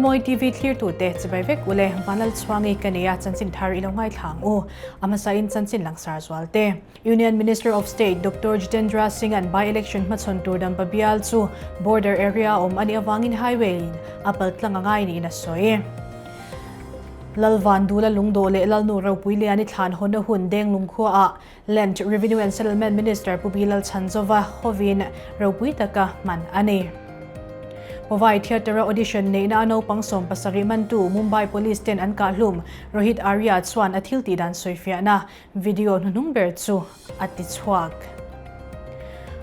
Runmawi TV thlirtute chibai vek ule Vanlalchhuangi ka nei a, chanchin thar i lo ngaithla ang u. A hmasain chanchin langsar zual te. Union Minister of State Doctor Jitendra Singh-a'n by-election hmachhawn tur dampa bial chu border area a awm a nih avangin highway-in a paltlang a ngai niin a sawi. Lalvandula lungdawh leh Lalnu Ropuiliani thlan hawnna hun Denglung khuaah Land Revenue and Settlement Minister Pu Bilal Chhanzova hovin ropui taka hman a ni. Powai Theatre-a audition neihna a naupang 70 mantu Mumbai Police ten an kahhlum Rohit Arya chuan a thil tih dan sawifiahna video hnuhnung ber chu a ti chhuak.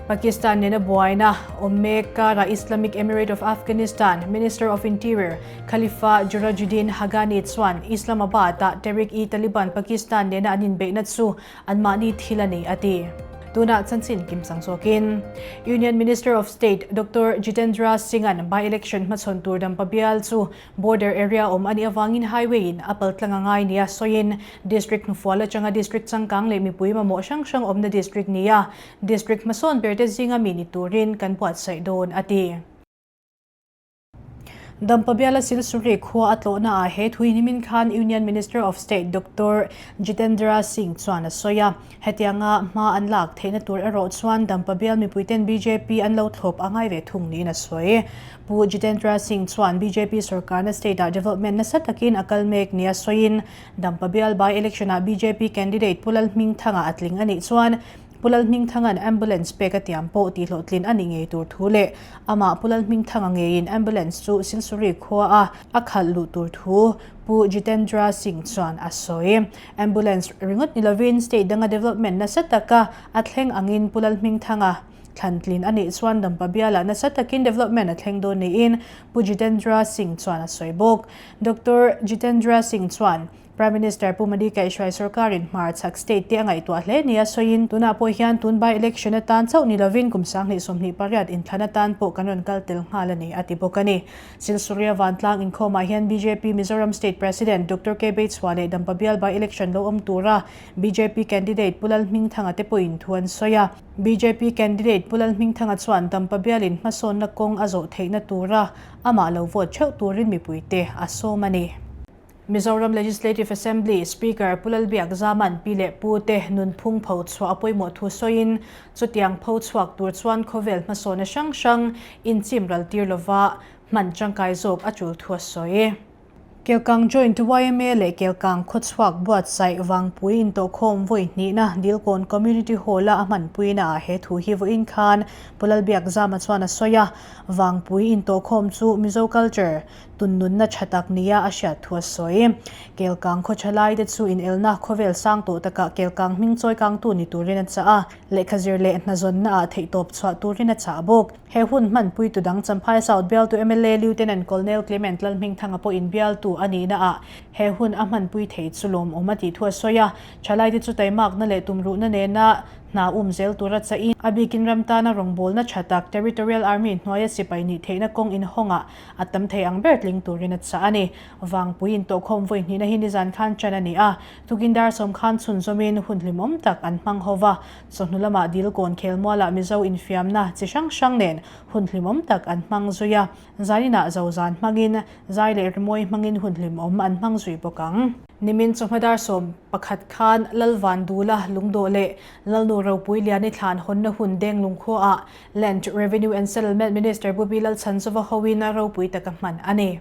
Pakistan nena buaina awm mek karah Islamic Emirate of Afghanistan Minister of Interior Khalifa Jurajuddin Haghani chuan Islamabad-ah Tehrik-e-Taliban Pakistan nena an inbeihna chu anmahni thil a ni a ti. Tunah chanchin kim chang zawkin Union Minister of State Doctor Jitendra Singh-a'n by-election hmachhawn tur dampa bial chu Border area awm a nih avangin highway in a paltlang a ngai nia sawiin district hnufual atanga district changkang leh mipui mamawh hrang hrang awmna district nia district hmasawn berte zinga mi ni turin kan buatsaih dawn a ti. Dampa biala Silsuri khua a tlawhna ah he thui nimin khan Union Minister of State Doctor Jitendra Singh chuan a sawi a. Hetianga hma an lak theihna tur erawh chuan Dampa bial mipuiten bjp an lo thlawp a ngai ve thung niin a sawi. Pu Jitendra Singh chuan bjp sorkarna state-ah development nasa takin a kal mek nia sawiin Dampa bial by election-ah bjp candidate Pu Lalhmingthanga a tling a nih chuan Pu Lalhmingthanga'n ambulance pek a tiam pawh tihhlawhtlin a nih ngei tur thu leh amah Pu Lalhmingthanga ngeiin ambulance chu Silsuri khua a a khalh luh tur thu Pu Jitendra Singh chuan a sawi. Ambulance ringawt ni lovin state danga development nasa taka a thleng angin Pu Lalhmingthanga thlantlin a nih chuan Dampa bialah nasa takin development a thleng dawn niin Pu Jitendra Singh chuan a sawi bawk. Doctor Jitendra Singh chuan Prime Minister Pu Modi kaihhruai sorkarin hmarchhak state te a ngaihtuah hle nia sawiin tunah pawh hian tun by election atan chauh ni lovin kum 2028 inthlan atan pawh kan rawn kal tel nghal a ni a ti bawk a ni. Silsuria Vantlang inkhawmah hian bjp Mizoram State President Doctor K Beichhua leh Dampa bial by election lo awm tura bjp candidate Pu Lalhmingthanga te pawhin thu an sawi a. Bjp candidate Pu Lalhmingthanga chuan Dampa bialin hmasawnna kawng a zawh theihna tura amah lo vote theuh turin mipuite a sawm a ni. Mizoram Legislative Assembly Speaker Pu Lalbiak Zaman pi leh pu te nunphung pho chhuah a pawimawh thu sawiin chutiang pho chhuak tur chuan khawvel hmasawna hrang hrang inchim ral tir lova hman tangkai zawk a tul thu a sawi. Kelkang Joint yma leh Kelkang khawchhuak buatsaih Vangpui intawhkhawm vawi hnihna Dilkawn Community Hall-a a hmanpuina ah he thu hi vawiin khan Pu Lalbiak Zama chuan a sawi a, Vangpui intawhkhawm chu Mizo culture Tunnunna tha tak nia a hriat thu a sawi. Kelkang khaw tha lai te chu inelna khawvel sang tawh takah Kelkang hming chawi kangtu ni turin a chah a, lehkha zir leh hnazawnna ah theihtawp chhuah turin a chah bawk. He hun hmanpuitu dang Champhai South bialtu mla Lieutenant Colonel Clement Lalhmingthanga pawhin bialtu a nihna ah he hun a hmanpui thei chu lawmawm a tih thu a sawi a, thalaite chu taimakna leh tumruhna nena Hna um zel tura chahin a bikin ram tana rawngbawlna tha tak Territorial Army hnuaia sipai nih theihna kawng inhawngah a tam thei ang ber tling turin a chah a ni. Vangpui intawhkhawm vawi hnihna hi nizan khan ṭan a ni a, tukin dar sawm khan chhunzawmin hun hlimawm tak an hmang ho va, chawhnu lamah Dilkawn khelmualah Mizo infiamna chi hrang hrang nen hun hlimawm tak an hmang zui a, zaninah zozan hmangin zai leh rimawi hmangin hun hlimawm an hmang zui bawk ang. Nimin chawhma dar 11 khan Lalvandula Lungdawh leh Lalnu Ropui Liani thlan hawnna hun Denglung khuaah Land Revenue and Settlement Minister Pu Bilal Chhanzova hoin ropui taka hman a ni.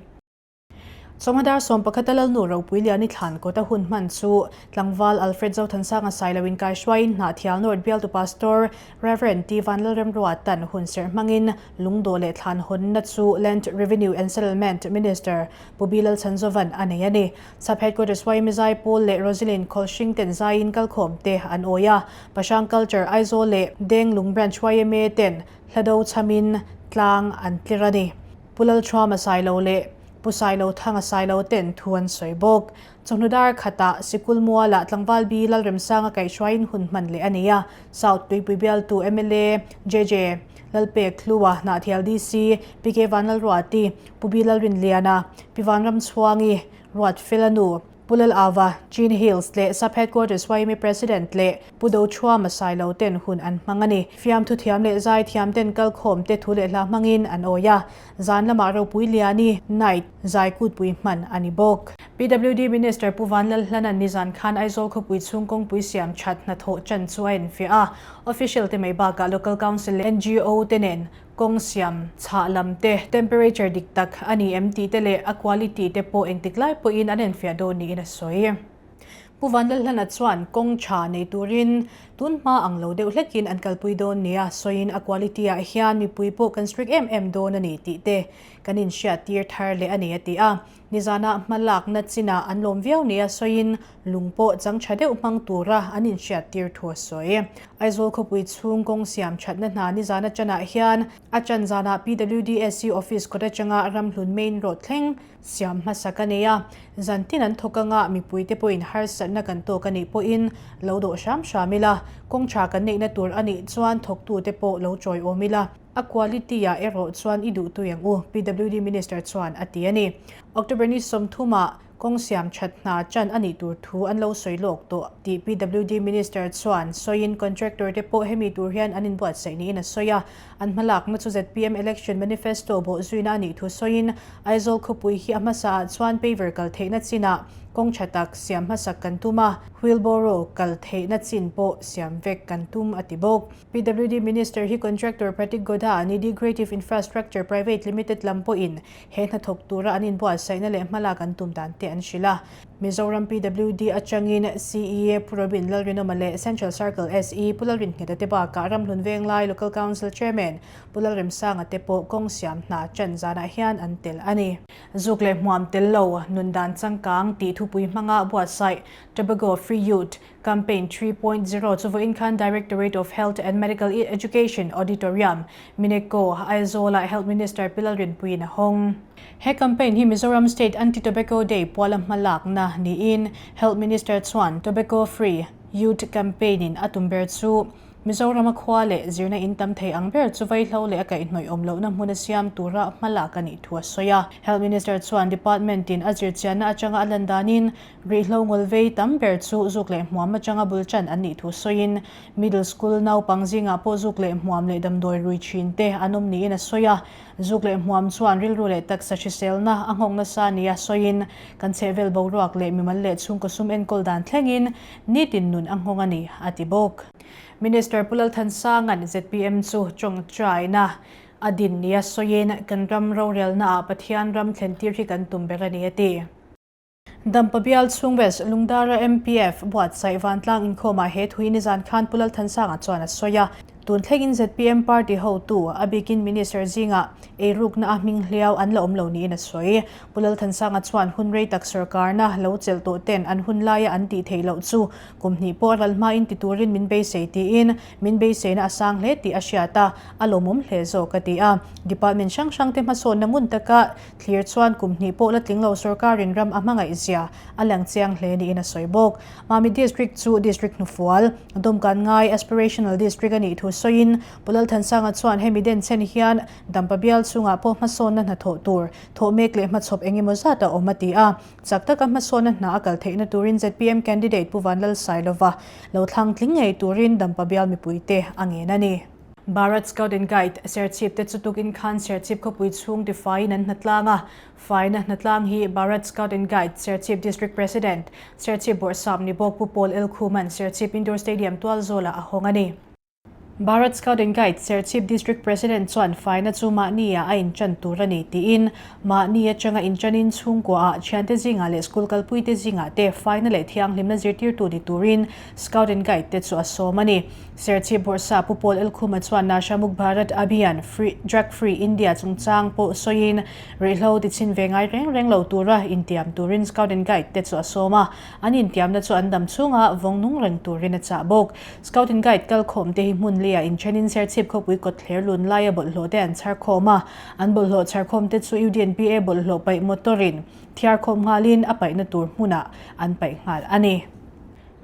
Chawhma dar 11 a Lalnu Ropui Liani thlan kawta hun hman chu tlangval Alfred Zothansanga Sailoin kaihruaiin Hnahthial North bialtu Pastor Rev. T Vanlalremruatan hunserh hmangin Lungdawh leh thlan hawnna chu Land Revenue and Settlement Minister Pu Bilal Chhanzovan a nei a ni. Sub Headquarters YMA Zaipawl leh Roselyn Khawlhring ten zaiin kalkhawm te an awi a. Pahrang Culture Aizawl leh Denglung Branch YMA ten hlado chhamin tlang an tlir a ni. Pu Lalthuama Sailo leh Pu Sailo Thanga Sailo ten thu an sawi bawk. Chawhnu dar khatah Sikul Mualah Tlangval Bi Lalremsanga kaihhruaiin hun hman leh a ni a. South Tuipui bialtu mla JJ Lalpek Hlua, Hnahthial DC PK Vanlalruati, Pu Bi Lalrinliana, Pi Vanramchhuangi, Ruatfela nu. Pu Lal Ava, Chin Hills leh Sub Headquarters yma President leh Pu Dochhuama Sailo ten hun an hmang a ni. Fiamthu thiam leh zai thiam ten kalkhawm te thu leh hla hmangin an awi a, zan lamah ropui liani, night, zai kutpui hman a ni bawk. PWD Minister Pu Vanlalhlana'n nizan khan Aizawl khawpui chhung kawngpui siam that hnathawh chan chu a enfiah a, official te mai bakah Local Council leh ngo te nen kawng siam chhah lam te, temperature dik tak a ni em tih te leh a quality te pawh engtik lai pawhin an enfiah dawn niin a sawi. Pu Vanlalhlana chuan kawng tha nei turin tun hma ang lo deuh hlekin an kalpui dawn nia sawiin a quality ah hian mipui pawh kan strict em em dawn a ni tih te kan inhriat tir thar leh a ni a ti a. Nizanah hmalakna chinah an lawm viau nia sawiin lung pawh chang tha deuh hmang tura an inhriat tir thu a sawi. Aizawl khawpui chhung kawng siam thatna hna nizan atangah hian a chan zanah PWDSC office kawt atanga Ramhlun main road thleng siam hmasa ka nei a. Zan tin an thawk anga mipuite pawhin harsatna kan tawk a nih pawhin lo dawh hram hram ila, kawng tha kan neihna tur a nih chuan thawktute pawh lo chawiawm ila. A quality ah erawh chuan i duh tui ang u, PWD Minister chuan a ti a ni. October ni 30 ah kawng siam that hna chan a nih tur thu an lo sawi lawk tawh tih PWD Minister chuan sawiin contractor te pawh hemi tur hian an inbuatsaih niin a sawi a. An hmalakna chu zpm Election Manifesto bawhzuina a nih thu sawiin Aizawl khawpui hi a hmasa ah chuan paver kal theihna chinah kawng tha tak siam hmasak kan tum a, wheelbarrow kal theihna chin pawh siam vek kan tum a ti bawk. PWD Minister hi Contractor Pratik Godha, Nidhi Creative Infrastructure Private Limited lam pawhin he hnathawk tura an inbuatsaihna leh hmalak an tum dan te an hrilh a. Mizoram PWD atangin CEA Pu Robin Lalrinawma leh Central Circle SE Pu Lalrinnghet-a te bakah Ramhlun Venglai Local Council Chairman Pu Lalremsanga te pawh kawng siam hna chan zanah hian an tel a ni. Zuk leh hmuam tel lo, nun dan changkang tih thupui hmanga buatsaih Tobago Free Youth Campaign 3.0 chu vawiin khan Directorate of Health and Medical Education Auditorium, Mineko, Aizawl-ah Health Minister Pi Lalrinpuiin a hawng. He campaign hi Mizoram State Anti-Tobacco Day puala hmalakna niin Health Minister chuan Tobacco Free Youth Campaign-in a tum ber chu Mizorama khua leh zirna in tam thei ang ber chu vaihlo leh a kaihhnawih awm lohna hmuna siam tura hmalak a nih thu a sawi a. Health Minister chuan Department-in a zirchianna atanga a lan danin Rihlo ngawlvei tam ber chu zuk leh hmuam atanga bul tan an nih thu sawiin, Middle School naupang zingah pawh zuk leh hmuam leh damdawi rui thin te an awm niin a sawi a. Zuk leh hmuam chuan rilru leh taksa hriselna a nghawk nasa nia sawiin, kan chhehvel boruak leh mimal leh chhungkaw sum enkawl dan thlengin nitin nun a nghawng a ni, a ti bawk. Minister Pu Lalthansanga'n zpm chu tawngtaina a din nia sawiin, kan ram rorelnaah Pathian ram thlentir hi kan tum ber a ni, a ti. Dampa bial chhung West Lungdara MPF buatsaih vantlang inkhawmah he thui nizan khan Pu Lalthansanga chuan a sawi a. Tun thlengin zpm party hotu, a bikin Minister zingah eirukna a hming hliau an la awm lo niin a sawi. Pu Lalthansanga chuan hun rei tak sorkarna lo chelh tawh ten an hun laia an tih theih loh chu kum hnih pawh ral hmain ti turin min beisei tiin min beiseina a sang hle tih a hriat a, a lawmawm hle zawk a ti a. Department hrang hrangte hmasawnna ngun taka Thlir chuan kum hnih pawh la tling lo sorkarin ram a hmangaih zia a lang chiang hle niin a sawi bawk. Mami District chu District hnufual, dawmkan ngai Aspirational District a nih thu sawiin Pu Lalthansanga chuan hemi denchhen hian Dampa bial chungah pawh hmasawnna hnathawh tur thawh mek leh hmachhawp eng emaw zat a awm a ti a. Chak taka hmasawnna hna a kal theihna turin zpm candidate Pu Vanlalsailova lo thlang tling ngei turin Dampa bial mipuite a ngen a ni. Bharat Scout and Guide, Serchhip te chu tukin khan Serchhip khawpui chhung tifaiin an hnatlang a. Faina hnatlang hi Bharat Scout and Guide, Serchhip District President, Serchhip Bawrhsap ni bawk Pu Paul Elkhuman Serchhip Indoor Stadium tualzawlah a hawng a ni. Bharat Scout and Guide, Serchhip District President chuan faina chu mahni ah a inchan tur a ni tiin mahni atanga inchanin chhungkua ah thiante zingah leh school kalpuite zingah te faina leh thianghlimna zirtirtu ni turin Scout and Guide te chu a sawm a ni. Serchhip Bawrhsa Pu Paul Elkhuma chuan Nasha Muk Bharat Abhiyan, Free, Drug Free India chungchang pawh sawiin rihhlo tichhin ve ngai reng reng lo tura intiam turin Scout and Guide te chu a sawm a, an intiamna chu an dam chhunga vawng nung reng turin a chah bawk. Scout and Guide kalkhawm te hi hmun leiah inthenin Serchhip khawpui kawtthler lun laia bawlhhlawh te an chhar khawm a, an bawlhhlawh chhar khawm te chu UDNPA bawlhhlawh paih motor in thiar khawm nghalin a paihna tur hmunah an paih nghal a ni.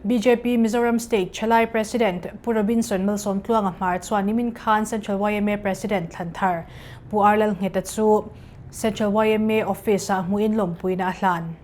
Bjp Mizoram State Thalai President Pu Robinson Malsawmtluanga hmar chuan nimin khan Central yma President thlan thar Pu Arlal Ngheta chu Central yma Office-ah hmuhin lawmpuina a hlan.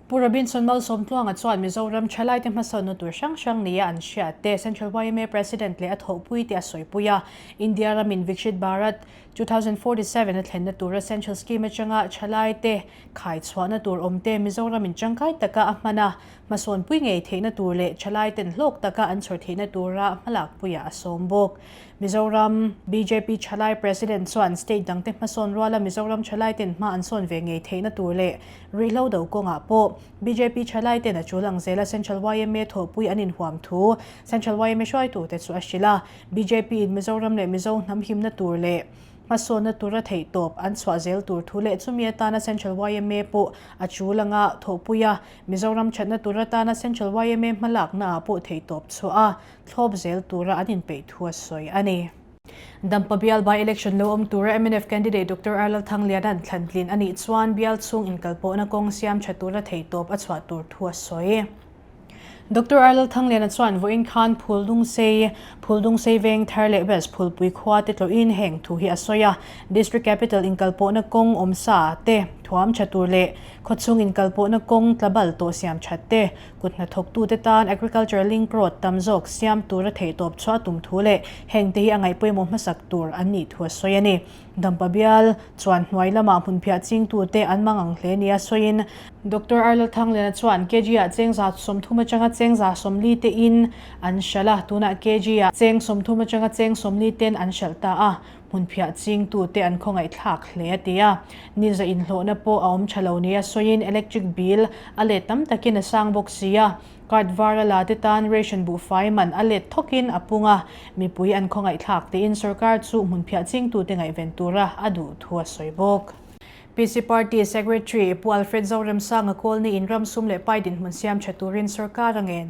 Pu Robinson Malsawmtluanga chuan Mizoram thalaite hmasawnna tur hrang hrang nia an hriat te Central yma President leh a thawhpui te a sawipui a. India ramin Vikshit Bharat 2047 a thlenna tura Central Scheme atanga thalaite khai chhuahna tur awm te Mizoramin tangkai taka a hman a, hmasawnpui ngei theihna tur leh thalaiten hlawk taka an chhawr theihna tura hmalakpuiah a sawm bawk. Mizoram bjp Thalai President chuan state dangte hmasawn ruala Mizoram Thalaiten hma an sawn ve ngei theihna tur leh rihlo do kawngah pawh bjp Thalaiten a tul ang zela Central yma thawhpui an inhuam thu Central yma hruaitute chu a hrilh a. Bjp in Mizoram leh Mizo hnam himna tur leh hmasawnna tura theihtawp an chhuah zel tur thu leh chumi atana Central yma pawh a tul anga thawhpui a, Mizoram thatna tur atana Central yma hmalaknaah pawh theihtawp chhuah a thlawp zel tura an inpeih thu a sawi a ni. Dampa bial by election lo awm tura mnf candidate Doctor R Lalthangliana'n thlantlin a nih chuan bial chhung inkalpawhna kawng siam tha tura theihtawp a chhuah tur thu a sawi. Doctor R Lalthangliana chuan vawiin khan Phuldungsei, Phuldungsei veng thar leh West Phulpui khua te tlawhin heng thu hi a sawi a. District Capital inkalpawhna kawng awmsa te thuam tha tur leh khawchhung inkalpawhna kawng tlabal tawh siam that te Kut hnathawktute tan Agriculture Link Road tam zawk siam tura theihtawp chhuah tum thu leh hengte hi a ngaihpawimawh hmasak tur an nih thu a sawi a ni. Dampa bial chuan hnuai lamah hmunphiah chingtute an mang ang hle nia sawiin, Doctor Arlal Thangliana chuan kg-ah chengza 30 atanga chengza 40 tein an hralh a, tunah kg-ah cheng 30 atanga cheng 40 ten an hralh ta a, hmunphiah chingtute an khawngaihthlak hle a ti a. Niza inhlawhna pawh a awm tha lo nia sawiin electric bill a let tam takin a sang bawk si a, card var a la te tan ration buhfai man a let thawkin a pung a, mipui an khawngaihthlak tiin sorkar chu hmunphiah chingtute ngaihven tura a duh thu a sawi bawk. PC Party Secretary Pu Alfred Zoremsanga Kawlni in ram sum leh pai dinhmun siam tha turin sorkar a ngen.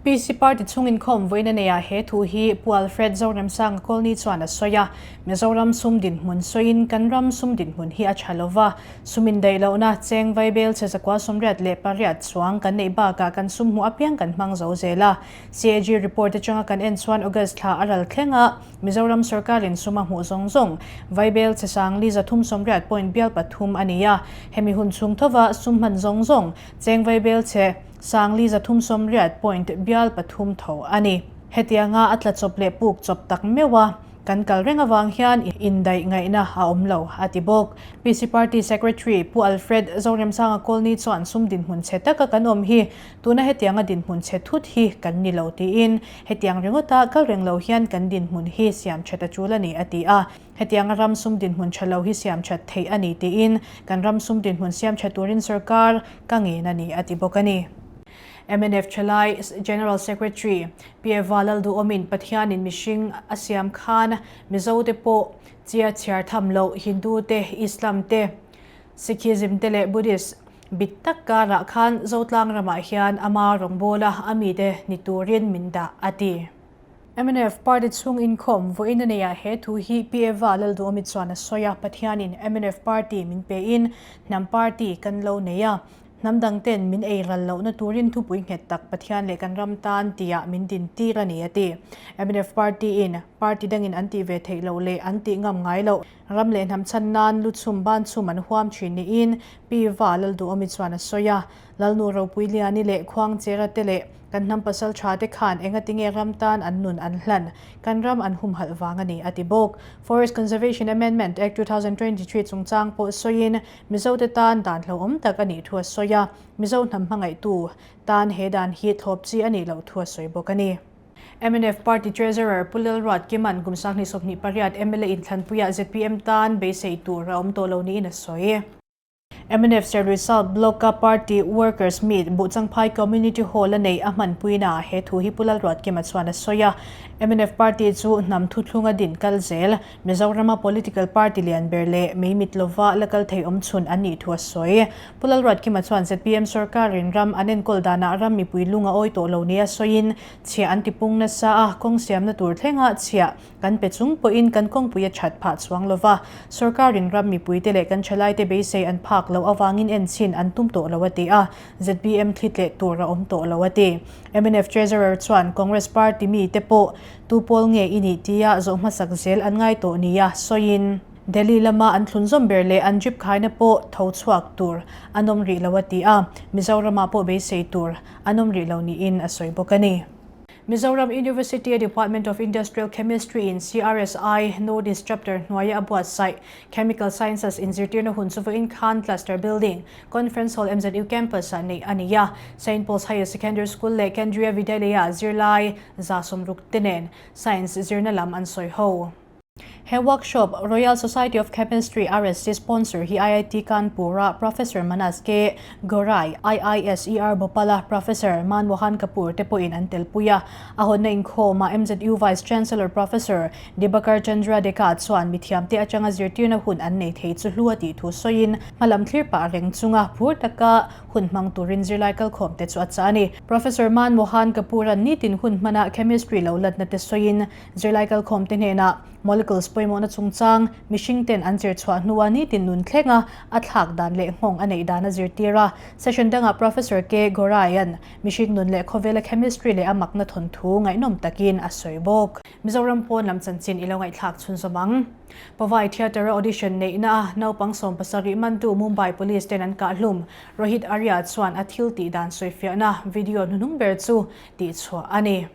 PC Party chhung inkhawm vawiin a neih ah he thu hi Pu Alfred Zoremsanga Kawlni chuan a sawi a, Mizoram sum dinhmun sawiin kan ram sum dinhmun hi a tha lova, sum indaih lohna cheng vaibel che 188 chuang kan neih bakah kan sum hmuh apiang kan hmang zo zel a. CAG report atanga kan en chuan August thla a ral thleng a, Mizoram sorkarin sum a hmuh zawng zawng vaibel che sangli 380 point bial pathum a ni a, hemi hun chhung thova sum hman zawng zawng cheng vaibel che Sangli 380 point bial pathum tho a ni. Hetianga a tla chawp leh puk chawp tak meuh a, kan kal reng avang hian indaih ngaihna a awm lo, a ti bawk. PC Party Secretary Pu Alfred Zoremsanga Kawlni chuan sum dinhmun chhe taka kan awm hi tuna hetianga dinhmun chhe thut hi kan ni lo tiin hetiang ringawta kal reng lo hian kan dinhmun hi siam that a tul a ni, a ti a. Hetianga ram sum dinhmun tha lo hi siam that theih a ni tiin kan ram sum dinhmun siam tha turin sorkar ka ngen a ni, a ti bawk a ni. Mnf Thalai General Secretary Pi Eva Lalduhawmin Pathianin mihring a siam khan Mizote pawh chia chhiar tham loh Hindu te, Islam te, Sikhism te leh Buddhist bit tak karah khan Zotlang ramah hian ama rawngbawla a mite ni turin min dah, a ti. Mnf party chhung inkhawm vawiin a neihah he thu hi Pi Eva Lalduhawmi chuan a sawi a, Pathianin mnf party min pein hnam party kan lo nei a, hnam dangten min ei ral lohna turin thupui nghet tak Pathian leh kan ram tan tiah min din tir a ni a ti. Mnf party-in party dangin an tih ve theih loh leh an tih ngam ngai loh ram leh hnam chhan nan lu chhum ban chhum an huam thin niin Pi Eva Lalduhawmi chuan a sawi a. Lalnu Ropuiliani leh Khuangchera te leh kan hnam pasal tha te khan engatinge ram tan an nun an hlan, kan ram an humhalh vang a ni, a ti bawk. Forest Conservation Amendment Act 2023 chungchang pawh sawiin Mizote tan dan hlauhawm tak a nih thu a sawi a, Mizo hnam hmangaihtu tan he dan hi thlawp chi a nih loh thu a sawi bawk a ni. Mnf Party Treasurer Pu Lalruat Kima'n kum 2028 mla inthlanpuiah zpm tan beisei tur a awm tawh lo niin a sawi. Mnf Serlui South Block-a Party Workers Meet Buhchangphai Community Hall-a neih a hmanpuinaah he thu hi Pu Lalruatkima chuan a sawi a. Mnf Party chu hnam thuthlunga din kal zel, Mizorama political party lian ber leh mei mit lova la kal thei awm chhun an nih thu a sawi. Pu Lalruatkima chuan zpm sorkarin ram an enkawl danah ram mipui lung a awi tawh lo nia sawiin chhiah an tipung nasa a, kawng siamna tur thlenga chhiah Kan pe chung pawhin kan kawngpui a that phah chuang lo va, sorkarin ram mipuite leh kan thalaite beisei an phak loh avangin enchhin an tum tawh lo a ti a, zpm thli tleh tur a awm tawh lo a ti. Mnf Treasurer chuan Congress party mite pawh tu pawl nge i nih tia zawh hmasak zel an ngai tawh nia sawiin. Delhi lama an thlunzawm ber leh an drip khaina pawh tho chhuak tur an awm rih lo a ti a, Mizoramah pawh beisei tur an awm rih lo niin a sawi bawk a ni. Mizoram University-a Department of Industrial Chemistry in CRSI North East Chapter hnuaia a buatsaih Chemical Sciences inzirtirna hun chu vawiin khan Cluster Building, Conference Hall MZU Campus-ah neih a ni a. Saint Paul's Higher Secondary School leh Kendriya Vidyalaya zirlai 60 te nen Science zirna lam an sawi ho. He workshop, Royal Society of Chemistry, RSC, sponsor hi IIT Kanpur-a Professor Manas K. Gorai, IISER Bhopal-a Professor Manmohan Kapoor te pawhin an telpui a. A hawnna inkhawmah MZU Vice Chancellor Professor Dibakar Chandra Deka chuan mithiamte atanga zirtirna hun an nei thei chu hlu a tih thu sawiin hmalam thlir pah reng chunga phur taka hun hmang turin zirlai kalkhawmte chu a chah a ni. Professor Manmohan Kapoor-a'n nitin hun hmana chemistry lo latna te sawiin Zirlai kalkhawmte hnenah molecules pawimawhna chungchang mihring ten an zir chhuah hnua nitin nun thlenga a thlak dan leh nghawng a neih dan a zirtir a. Session dangah Professor K. Gorai-a'n mihring nun leh khawvela chemistry leh a makna thawnthu ngaihnawm takin a sawi bawk. Mizoram pawn lam chanchin i lo ngaihthlak chhunzawm ang. Pawai Theatre-a audition neihna a naupang 70 mantu Mumbai Police ten an kahhlum Rohit Arya chuan a thil tih dan sawifiahna video hnuhnung ber chu tihchhuah a ni.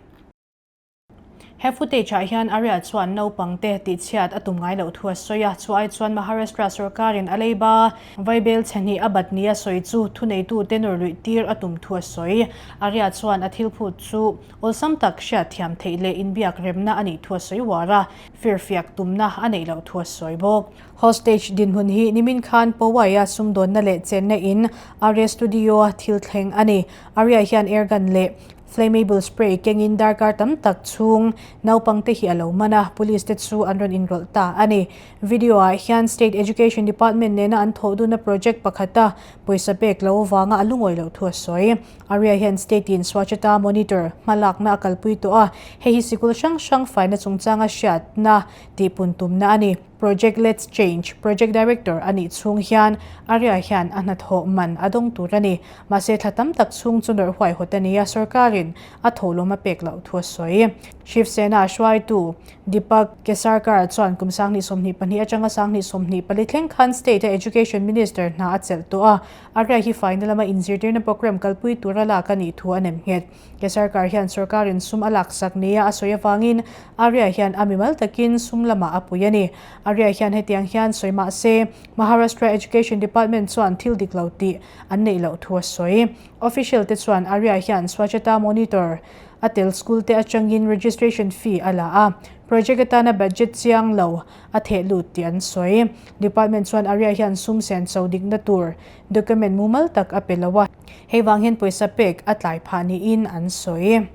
He footage ah hian Arya chuan naupang te tihchhiat a tum ngai loh thu a sawi a, chu ai chuan Maharashtra sorkarin a leiba vaibel chhe hnih a bat nia sawi chu thuneitu te nawr luih tir a tum thu a sawi. Arya chuan a thil phut chu awlsam tak hriat thiam theih leh inbiak remna a nih thu a sawi uar a, firfiak tumna a neih loh thu a sawi bawk. Hostage dinhmun hi nimin khan Powai-a sumdawnna leh chenna in Arya Studio-a thil thleng a ni. Arya hian airgun leh Flammable spray kengin darkar tam tak chhung naupangte hi a lo man a, police te chu an rawn inrawlh ta a ni. Video ah hian State Education Department nena an thawh duna project pakhata pawisa pek lo avanga a lungawi loh thu a sawi. Arya hian state in Swachhata Monitor hmalakna a kalpui tawh a, hei hi sikul hrang hrang faina chungchanga hriatna tihpun tumna a ni. Project Let's Change Project Director a nih chhung hian Arya hian a hnathawh man a dawng tur a ni. Mahse thla tam tak chhung chu nawrh huaihawt a ni a, sorkarin a thawhlawm a pek loh thu a sawi. Shiv Sena hruaitu Deepak Kesarkar chuan kum 2022 atanga 2024 thleng khan state-a Education Minister hna a chelh tawh a, Arya hi faina lama inzirtirna program kalpui tura lak a nih thu a nem nghet. Kesarkar hian sorkarin sum a laksak nia a sawi avangin Arya hian a mimal takin sum lamah a pui a ni. Arya hian hetiang hian sawi mah se, Maharashtra Education Department chuan thil dik lo tih an neih loh thu a sawi. Official te chuan Arya hian Swachhata Monitor a tel school te atangin registration fee a la a, project atana budget chiang lo a theh lut tih an sawi. Department chuan Arya hian sum sen cho dikna tur document mumal tak a pe lo a. Hei vang hian pawisa pek a tlai phah niin an sawi.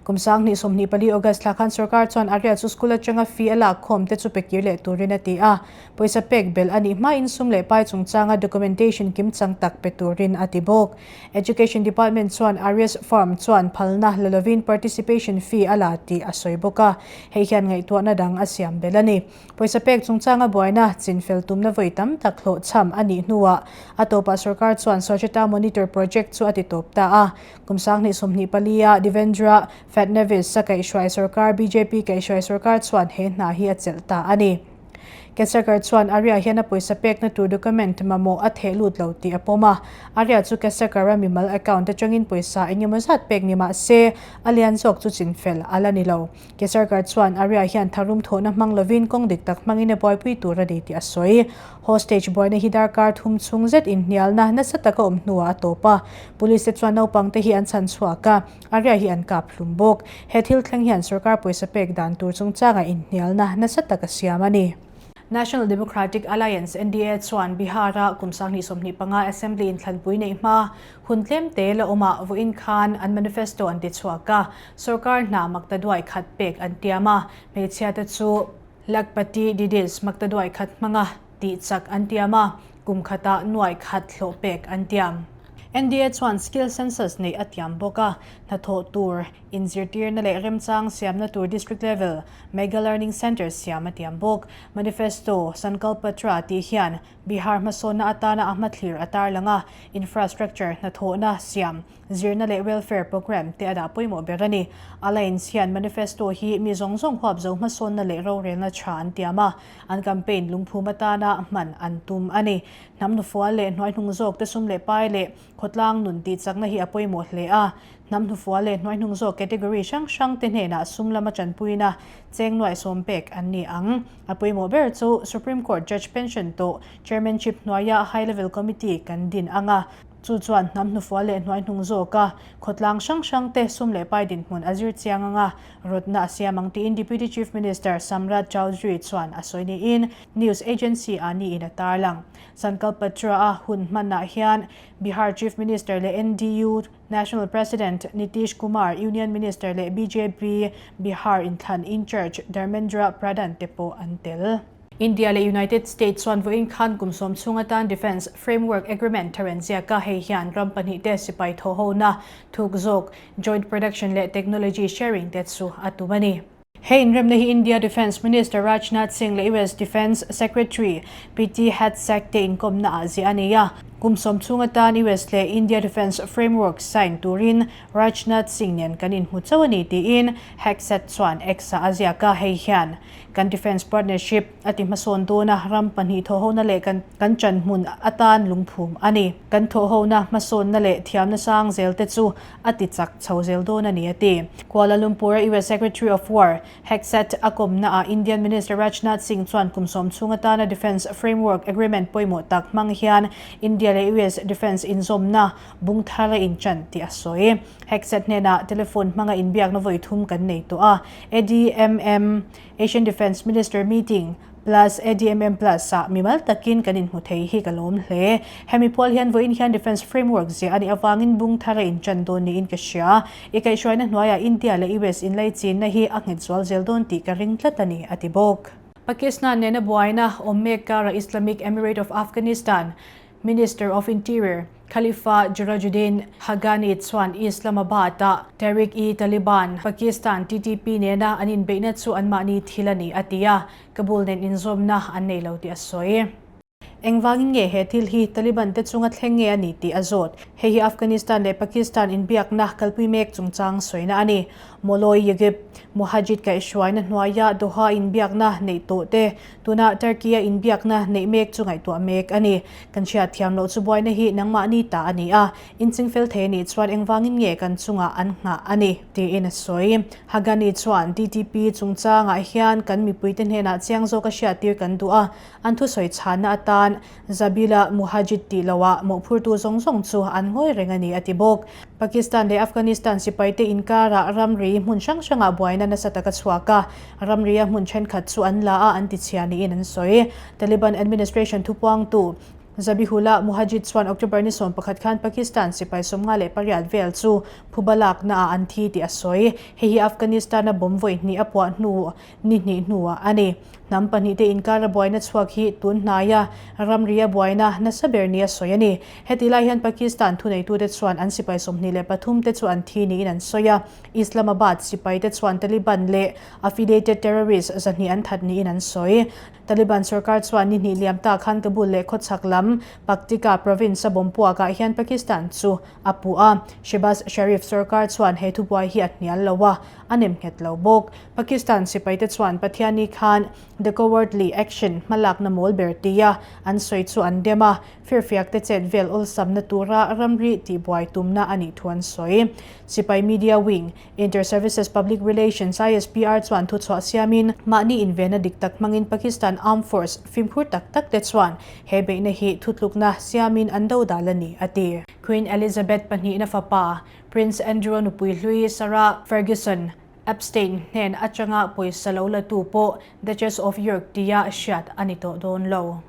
Kum 2024 August thla khan sorkar chuan Arya chu school atanga fee a lak khawm te chu pe kir leh turin a ti a. Pawisa pek belh a nih hmain sum leh pai chungchanga documentation kimchang tak pe turin a ti bawk. Education Department chuan Arya's firm chuan phalna la lovin participation fee a la tih a sawi bawk a. Hei hian ngaihtuahna dang a siam belh a ni. Pawisa pek chungchanga buaina chinfel tumna vawi tam tak hlawhchham a nih hnuah a tawpah sorkar chuan Swachhata Monitor Project chu a ti tawp ta a. Kum 2024 a Devendra Fadnavis a kaihhruai sorkar bjp kaihhruai sorkar chuan he hna hi a chelh ta a ni. Kesarkar chuan Arya hian a pawisa pekna tur document mamawh a theh lut lo tih a pawm a. Arya chu Kesarkar-a mimal account atangin pawisa eng emaw zat pek ni mah se a lian zawk chu chinfel a la ni lo. Kesarkar chuan Arya hian tharum thawhna hmang lovin kawng dik tak hmangin a buaipui tur a ni tih a sawi. Hostage buaina hi darkar thum chhung zet inhnialna nasa taka awm hnuah a tawp a. Police te chuan naupang te hi an chhan chhuak a, Arya hi an kap hlum bawk. He thil thleng hian sorkar pawisa pek dan tur chungchangah inhnialna nasa tak a siam a ni. National Democratic Alliance, NDA, chuan Bihar-a kum 2025 Assembly inthlanpui neih hma hun tlem te la awmah vawiin khan an manifesto an ti chhuak a. Sorkar hna makta duai khat pek an tiam a, hmeichhia te chu Lakhpati Didis makta duai khat hmanga tih chak an tiam a, kum khatah nuai khat hlawh pek an tiam. NDA chuan skill census neih a tiam bawk a, hnathawh tur inzirtirna leh remchang siamna tur district level mega learning centre siam a tiam bawk. Manifesto Sankalp Patra tih hian Bihar hmasawnna atana a hmathlir a tarlang a, infrastructure hnathawhna siam, zirna leh welfare programme te a dah pawimawh ber a ni. Alliance hian manifesto hi mi zawng zawng huapzo hmasawnna leh rorelna tha an tiam a, an campaign lungphum atana hman an tum a ni. Hnam hnufual leh hnuaihnung zawk te sum leh pai leh khawtlang nun tihchakna hi a pawimawh hle a. Hnam hnufual leh hnuaihnung zawk category hrang hrang te hnenah sum lama tanpuina cheng nuaih sawm pek an ni ang. A pawimawh ber chu Supreme Court Judge pension tawh Chairmanship hnuaia High Level Committee kan din ang a. Chu chuan hnam hnufual leh hnuaihnung zawka khawtlang hrang hrang te sum leh pai dinhmun a zir chiang ang a, rawtna a siam ang tiin Deputy Chief Minister Samrat Chowdhury chuan a sawi niin News agency ah niin a tarlang. Sankalpatra-a hun hmanah hian Bihar Chief Minister leh NDU National President Nitish Kumar, Union Minister leh bjp Bihar inthlan in-charge Dharmendra Pradhan te pawh an tel. India leh United States chuan vawiin khan kum sawm chhung atan Defence Framework Agreement thar an ziak a, hei hian ram pahnihte sipai thawhhona thuk zawk, joint production leh technology sharing te chu a tum a ni. He inremna hi India Defence Minister Rajnath Singh leh US Defence Secretary Pete Hegseth te inkawmna ah ziah a ni a. Kum sawm chhung atan US leh India Defence Framework sign turin Rajnath Singh nen kan inhmu chauh a ni tiin Hegseth chuan X-ah a ziak a, hei hian kan defence partnership a ti hmasawn dawn a, ram pahnih thawhhona leh kan kan chanhmun atan lungphum a ni. Kan thawhhona hmasawnna leh thiamna sang zel te chu a ti chak chho zel dawn a ni, a ti. Kuala Lumpur-a US Secretary of War, Hegseth a kawmnaah Indian Minister Rajnath Singh chuan kum sawm chhung atana Defence Framework Agreement pawimawh tak hmang hian India leh US defence inzawmna bung thar a inchan tih a sawi. Hegseth hnenah telephone hmanga inbiakna vawi thum kan nei tawh a, ADMM, Asian Defence Minister Meeting, Plus ADMM Plus ah mimal takin kan inhmu thei hi ka lawm hle. Hemi pual hian vawiin hian Defence Framework ziah a nih avangin bung thar a inchan dawn niin ka hria. I kaihhruaina hnuaiah India leh US inlaichinna hi a nghet zual zel dawn tih ka ring tlat a ni, a ti bawk. Pakistan nena buaina awm mek karah Islamic Emirate of Afghanistan Minister of Interior Khalifa Jarajuddin Haqqani chuan Islamabad-ah Tehreek-e-Taliban Pakistan, TTP, nena an inbeihna chu anmahni thil a ni, a ti a, Kabul nen inzawmna an nei lo tih a sawi. Engvangin nge he thil hi Taliban te chunga thleng nge a ni tih a zawt. Hei hi Afghanistan leh Pakistan inbiakna kalpui mek chungchang sawina a ni. Mawlawi Yagib Muhajid kaihhruaina hnuaia Doha inbiakna neih tawh te, tunah Turkey-a inbiakna neih mek chu ngaihtuah mek a ni. Kan hriat thiam loh chu buaina hi nangmahni ta a ni a, inchingfel thei a nih chuan engvangin nge kan chungah an nghah a ni, tiin a sawi. Haghani chuan TTP chungchangah hian kan mipuite hnenah chiang zawka hriattir kan duh a, an thusawi chhanna atan Zabila Muhajid tih loah mawhphurtu zawng zawng chu an ngawi reng a ni, a ti bawk. Pakistan leh Afghanistan sipaite inkarah ramri hmun hrang hrangah buaina nasa tak a chhuak a, ramria hmun thenkhat chu an la a, an tichhia niin an sawi. Taliban administration thupuangtu Zabihullah Muhajid chuan October ni 11 khan Pakistan sipai 58 vel chu phuba laknaah an thi tih a sawi. Hei hi Afghanistan-a bomb vawi hnih a puah hnu ni hnih hnuah a ni. Hnam pahnihte inkara buaina chhuak hi tun hnaia ramria buaina nasa ber nia sawi a ni. Heti lai hian Pakistan thuneitute chuan an sipai 23 te chu an thi niin an sawi a. Islamabad sipaite chuan Taliban leh affiliated terrorist 200 an that niin an sawi. Taliban sorkar chuan ni hnih liam ta khan Kabul leh khawchhak lam Paktika province-a bomb puakah hian Pakistan chu a puh a. Shehbaz Sharif sorkar chuan he thubuai hi a hnial lo a, a nem nghet lo bawk. Pakistan sipaite chuan Pathianni khan The Cowardly Action hmalakna mawl ber tia an sawi chu an dem a, firfiakte chet vel awlsamna tura ramri tihbuai tumna a nih thu an sawi. Sipai Media Wing, Inter-Services Public Relations, ISPR, chuan thuchhuah siamin mahni invenna dik tak hmangin Pakistan Armed Force fimkhur tak tak te chuan he beihna hi thutlukna siamin an dodal a ni, a ti. Queen Elizabeth pahnihna fapa Prince Andrew-a nupui hlui Sarah Ferguson Epstein hnen atanga pawisa lo latu pawh Duchess of York tia hriat a ni tawh dawn lo.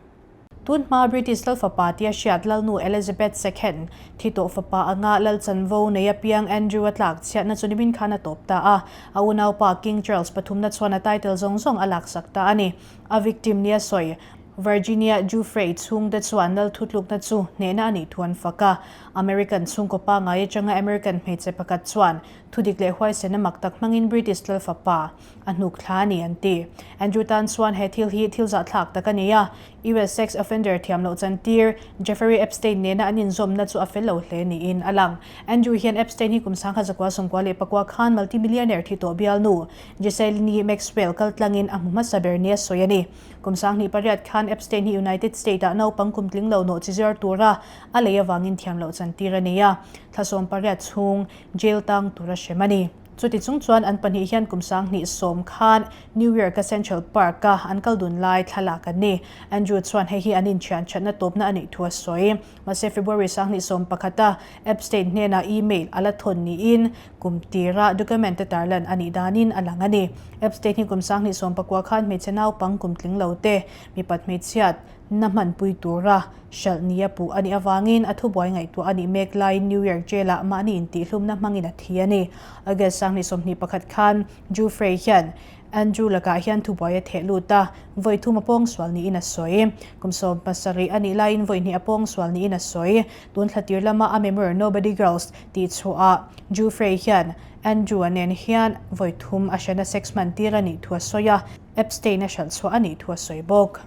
Tun hma British lal fapa tia hriat Lalnu Elizabeth ii thi tawh fapa anga lal chanvo nei apiang Andrew-a tlak chhiatna chu nimin khan a tawp ta a, a unaupa King Charles pathumna chuan a title zawng zawng a laksak ta a ni. A victim nia sawi. Virginia Giuffre chhungte chuan lal thutlukna chu hnehna a nih thu an fak a. American chhungkaw pangngai atanga American hmeichhe pakhat chuan thudik leh huaisena mak tak hmangin British lal fapa a hnuk thla a ni an ti. Andrew tan chuan he thil hi thil zahthlak tak a ni a, US sex offender thiam loh chantir Jeffery Epstein nena an inzawmna chu a fel lo hle niin a lang. Andrew hian Epstein hi kum 1994 khan multi-millionaire thi tawh bialnu Ghislaine Maxwell kaltlangin a hmu hmasa ber nia sawi a ni. Kum 2008 khan Epstein hi United State-ah naupang kum tling lo nawh chi zir tura a lei avangin thiam loh chantir a nei a, thla 18 chhung jail tang tura hrem a ni. Chuti chung chuan an pahnih hian kum 2010 khan New York-a Central Park-a an kal dun lai thlalak an ni. Andrew chuan hei hi an inthian thatna tawpna a nih thu a sawi. Mahse February 2021-a Epstein hnenah email a la thawn niin kum tira document te tarlan a nih danin a lang a ni. Epstein hi kum 2019 khan hmeichhe naupang kum tling lo te mipat hmeichhiat na hmanpui tura hralh nia puh a nih avangin a thubuai ngaihtuah a nih mek laiin New York Jail-ah mahni intihlumna hmangin a thi a ni. August 2021 khan Giuffre hian Andrew lakah hian thubuai a theh lut a, vawi thum a pawngsual niin a sawi. Kum 17 a nih laiin vawi hnih a pawngsual niin a sawi. Tun thla tir lama a memoir Nobody Girls tih chhuahah Giuffre hian Andrew-a nen hian vawi thum a hrena sex hman tir a nih thu a sawi a, Epstein a hralh chhuah a nih thu a sawi bawk.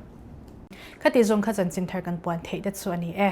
Khati zawng kha chanchin thar kan puan theih te chu a ni e.